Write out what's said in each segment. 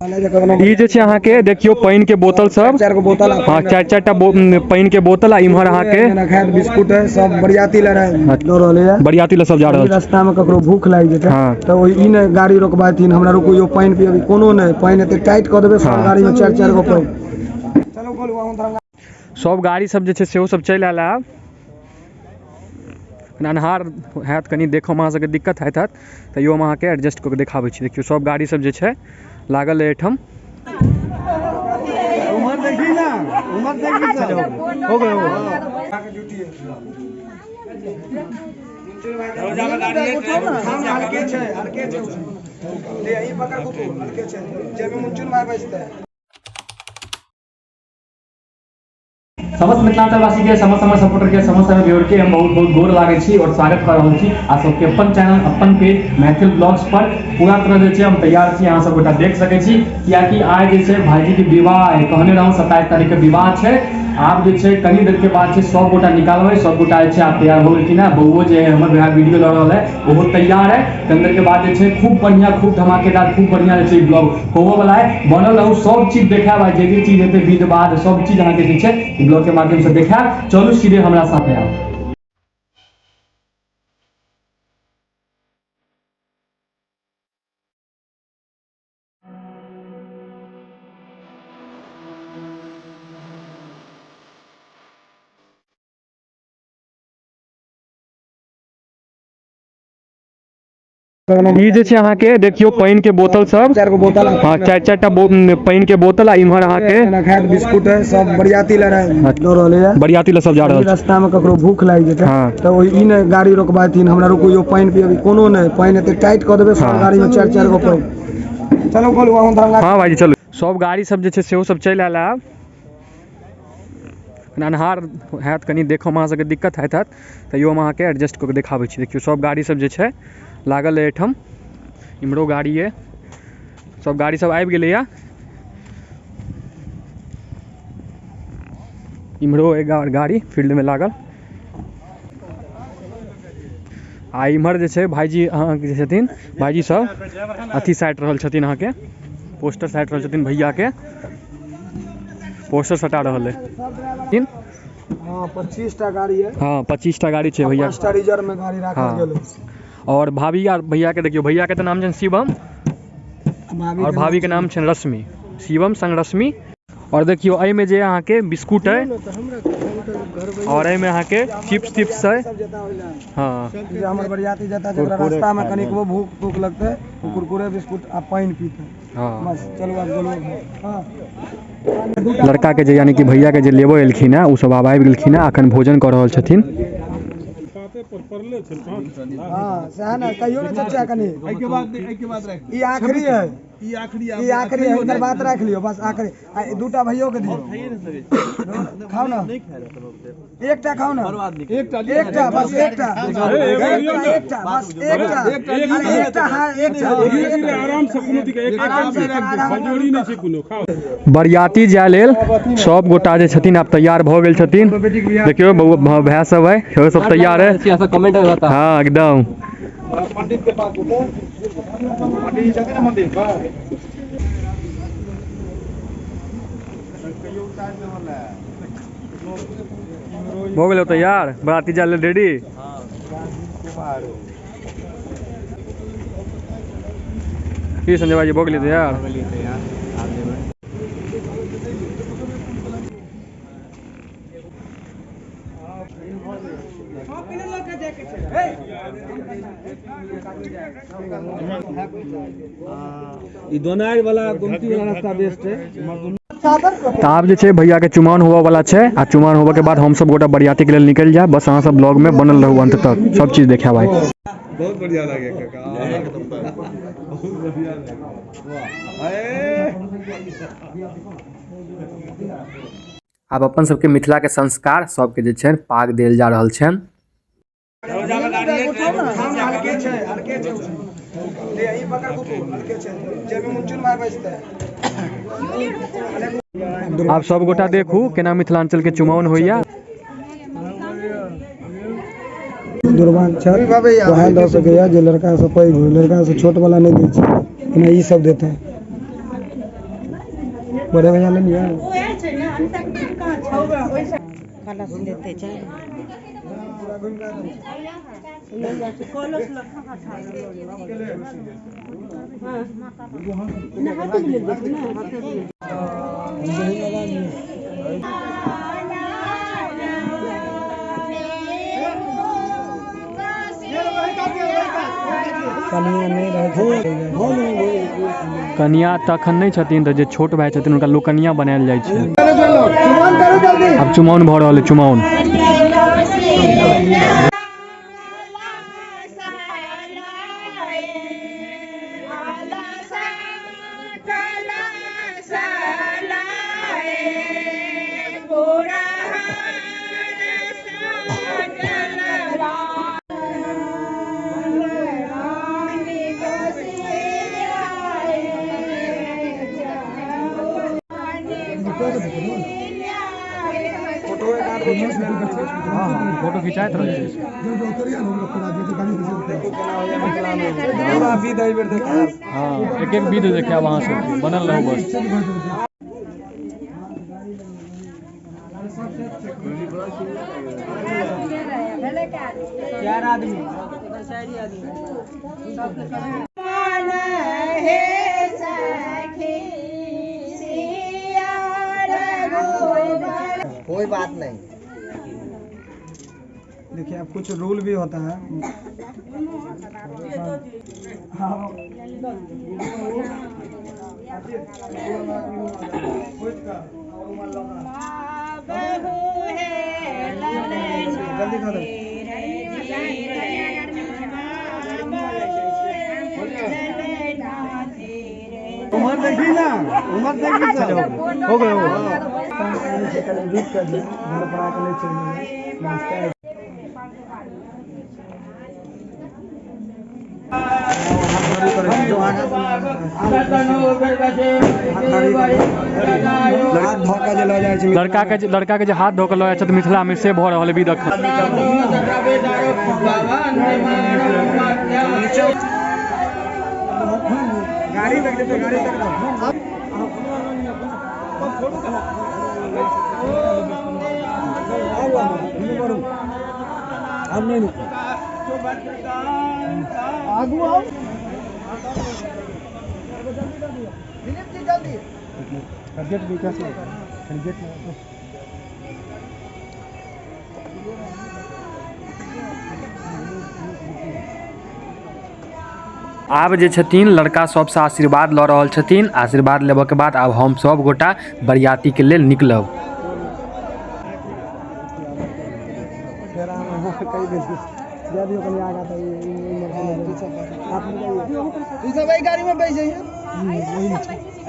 ई जे छै अहाँके देखियौ पानि के बोतल सब, चारि गो बोतल, हाँ, चारि चारि टा पानि के बोतल। आ इम्हर अहाँके खायत बिस्कुट है, सब बरियाती लए दऽ रहलै है, बरियाती लए सब जा रहल छै। रास्ता में ककरो भूख लागि जेतै हाँ। तऽ ओहि ई नहि गाड़ी रोकबाथिन, हमरा रुकू यौ पानि पियबै, कोनो नहि, पानि एते टाइट कऽ देबै सब गाड़ी में चारि चारि गो पानि। चलू बोलू अहूँ दरभंगा। सब गाड़ी सब जे छै सेहो सब चलि आयल। आब अन्हार हैत कनि देखऽमे अहाँ सबके दिक्कत होइत हैत, तैयो हम अहाँके एडजस्ट कऽ के देखाबै छी। देखियौ सब गाड़ी सब जे छै लागल अइ एहिठाम। उम्हर देखी ना, उम्हर देखी सब। हो गए, हो गए। हल्के छै, हल्के छै। ले, ई पकड़ कुकु, हल्के छै। जेमे मुंचुन भाई बैसतै। समस्त मिथिलांचलवासी के, समस्त हमर सपोर्टर के, समस्त हमर व्यूअर के हम बहुत बहुत गोर लागै छी और स्वागत कर रहल छी आ सबके अपन चैनल अपन पेज मैथिल ब्लॉग्स पर। पूरा तरह जे छै हम तैयार छी, अहाँ सब गोटा देख सकै छी, कियाकि आइ जे छै भाईजी के विवाह है। कहने रहूँ 27 तारीख के विवाह छै। आब जे छै कनी देर के बाद छै सब गोटा निकालबै, सब गोटा जे छै आब तैयार हो गेलखिन हैं। बौओ जे है हमर वएह वीडियो लऽ रहल है, ओहो तैयार है। कनी देर के बाद जे छै खूब बढ़िया, खूब धमाकेदार, खूब बढ़िया जे छै ब्लॉग होबऽ वाला है। बनल रहू, सब चीज देखायब। आ जे भी चीज हेतै विध बाध सब चीज अहाँके जे छै ब्लॉग के माध्यम से देखायब। चलू सीधे हमरा साथे आउ। ई जे छै अहाँके देखियौ पानि के बोतल सब, चारि गो बोतल, हाँ, चारि चारि टा पानि के बोतल। आ इम्हर अहाँके खायत बिस्कुट है, सब बरियाती लए दऽ रहलै है, बरियाती लए सब जा रहल छै। रास्ता में ककरो भूख लागि जेतै हाँ। तऽ ओहि ई नहि गाड़ी रोकबाथिन, हमरा रुकू यौ पानि पियबै, कोनो नहि, पानि एते टाइट कऽ देबै सब हाँ। गाड़ी में चारि चारि गो पानि। चलू बोलू अहूँ दरभंगा। हाँ भाईजी चलू। सब गाड़ी सब जे छै सेहो सब चलि आयल। आब अन्हार हैत कनि देखऽमे अहाँ सबके दिक्कत होइत हैत, तैयो हम अहाँके एडजस्ट कऽ के देखाबै छी। देखियौ सब गाड़ी सब जे छै लागल अइ एहिठाम। इम्हरो गाड़ी अइ, सब गाड़ी सब आबि गेलैया। इम्हरो एक गाड़ी फील्डमे लागल। आ इम्हर जे छै भाईजी अहाँके जे छथिन, भाईजी सब अथी साटि रहल छथिन, अहाँके पोस्टर साटि रहल छथिन, भैयाके पोस्टर सटा रहल है। हाँ, 25 टा गाड़ी है। हाँ, 25 टा गाड़ी छै भैया। 5 टा रिजर्व में गाड़ी राखल हाँ। गेल है। और भाभी और भैया के देखियौ, भैया के तऽ नाम छनि शिवम भाभी और भाभी के नाम छनि रश्मि, शिवम संग रश्मि। और देखियौ एहिमे जे अहाँके बिस्कुट है और एहिमे अहाँके चिप्स तिप्स है। सब जेता ओहि लए। हाँ। जे हमर बरियाती जेता, जकरा रास्ता में कनिकबो भूख तूख लगतै, ओ कुरकुरे बिस्कुट आ पानि पीतै। हाँ। बस चलू आब चलू। हाँ। लड़का के जे यानी कि भैया के जे लेबो एलखिन हैं, ओ सब आब आबि गेलखिन हैं, अखन भोजन कऽ रहल छथिन। हाँ, सएह ने कहियो ने चचा कनि। एहिके बाद एहिके बाद राखि, ई आखिरी है, ई आखिरी, ई आखिरी है, एकर बात राखि लियौ, बस आखिरी। आ ई दूटा भैयो के दियौ, खाउ ना, एकटा खाउ ना, एकटा, एकटा बस, एकटा, एकटा, एकटा बस, एकटा, अरे एकटा, हाँ एकटा, आराम से, कोनो दिक्कत, आराम से, आराम से। बजोरी नहि छै कोनो, खाओ। बरियाती जाय लेल सब गोटा जे छथिन आब तैयार भऽ गेल छथिन। देखियौ बौआ भाय सब है, सेहो सब तैयार है। हाँ एकदम। पंडित के पास जेतै, पंडित छथिन ने मंदिर पर। भऽ गेल तैयार, बराती जाय लेल रेडी। की संजय भाई भऽ गेलियै तैयार? ई दोनारि वाला गुमती वाला रास्ता बेस्ट है। तऽ आब जे छै भैया के चुमान होबऽ वाला छै, आ चुमान होबऽ के बाद हम सब गोटा बरियाती के लेल निकलि जायब। बस अहाँ सब ब्लॉग में बनल रहू अंत तक, सब चीज देखायब आइ। बहुत बढ़िया लागे काका, बहुत बढ़िया लागे। वाह। आब अपन सबके मिथिला के संस्कार सबके जे छै पाग देल जा रहल छनि। हल्के छै, हल्के छै। ले, ई पकड़ कुकु, हल्के छै, जेमे मुंचुन भाई बैसतै। आब सब गोटा देखू केना मिथिलांचल के चुमाओन होइया। दुर्भाग्य छै, वएह दऽ सकैए जे लड़का से पैघ होइ, लड़का से छोट वाला नहि दै छै, एना ई सब देतै। बड़े भैया ले लिया। कनिया तखन नहि छथिन तऽ जे छोट भाय छथिन हुनका लोकनिया बनायल जाइ छै। आब चुमाओन भऽ रहल है, चुमाओन। फोटो खिंचाइत रहै छै। हाँ, एक एक विध देखायब अहाँ सबके, बनल रहू बस। कोई बात नहीं। देखिए अब कुछ रूल भी होता है। जल्दी खा दो। उम्र देखी ना, उम्र देखी सब हो गए हो गए। रुक कर घर पर आके नहीं चलिए। लड़का के जे हाथ धोके लऽ जाइ छथि मिथिला में से भऽ रहल है विध अखन। गाड़ी तक जेतै, गाड़ी तक। अब नहीं रुको, आगू आओ। दिलीप जी जल्दी। गेट भी कैसे गेट। आब जे छथिन लड़का सबसँ आशीर्वाद लऽ रहल छथिन। आशीर्वाद लेबऽ के बाद आब हम सब गोटा बरियाती के लेल निकलब। सब गाड़ी में बैठ जाइए,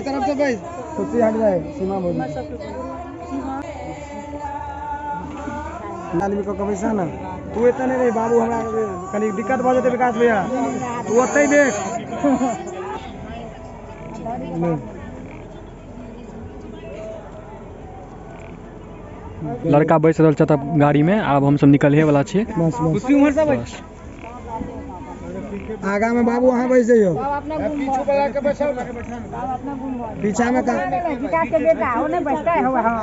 तरफ से बैठ कुर्सी हट जाए। सीमा बोल आदमी को कभी ना तू एतऽ नहीं रही बाबू, हमरा कनी दिक्कत भऽ जेतै विकास भैया, तू ओतै देख। लड़का बैस रहल छथि अब गाड़ी में, आब हमसब निकलहे वाला छी। बस बस आगा में बाबू अहाँ बैस जइयो, पीछा में का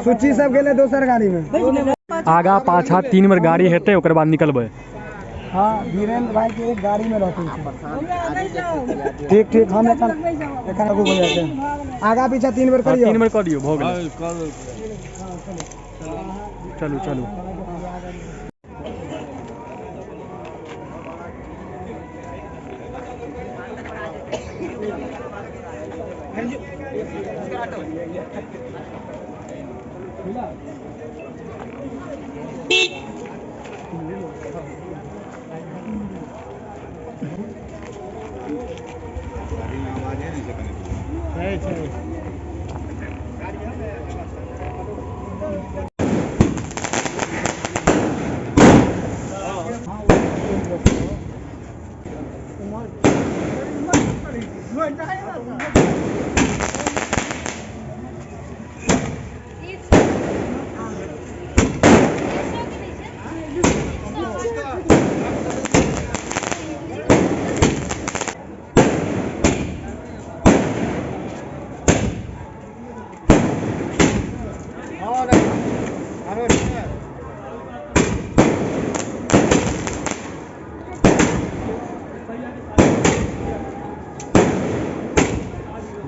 सूची सब गेलै दोसर गाड़ी में। आगा पाछा 3 बेर गाड़ी हेतै, ओकर बाद निकलबै। हाँ, वीरेंद्र भाई के एक गाड़ी में रहते। ठीक ठीक, हम एखन एखन आगू बढ़ जाते हैं। आगा पीछा 3 बेर करियो। 3 बेर कऽ दियौ, भऽ गेलै। चलू चलू।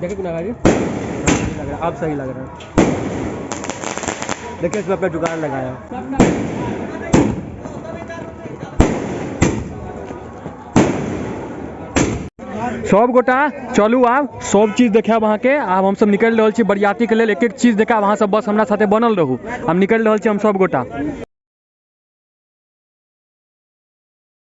देखिए कुणाल भाई सही लग रहा है, अब सही लग रहा है। देखिए इसमें अपना जुगाड़ लगाया। सब गोटा चलू आब सब चीज देखायब अहाँके। आब हमसब निकलि रहल छी बरियाती के लेल, एक एक चीज देखायब, अहाँ सब बस हमरा साथे बनल रहू। हम निकलि रहल छी हम सब गोटा।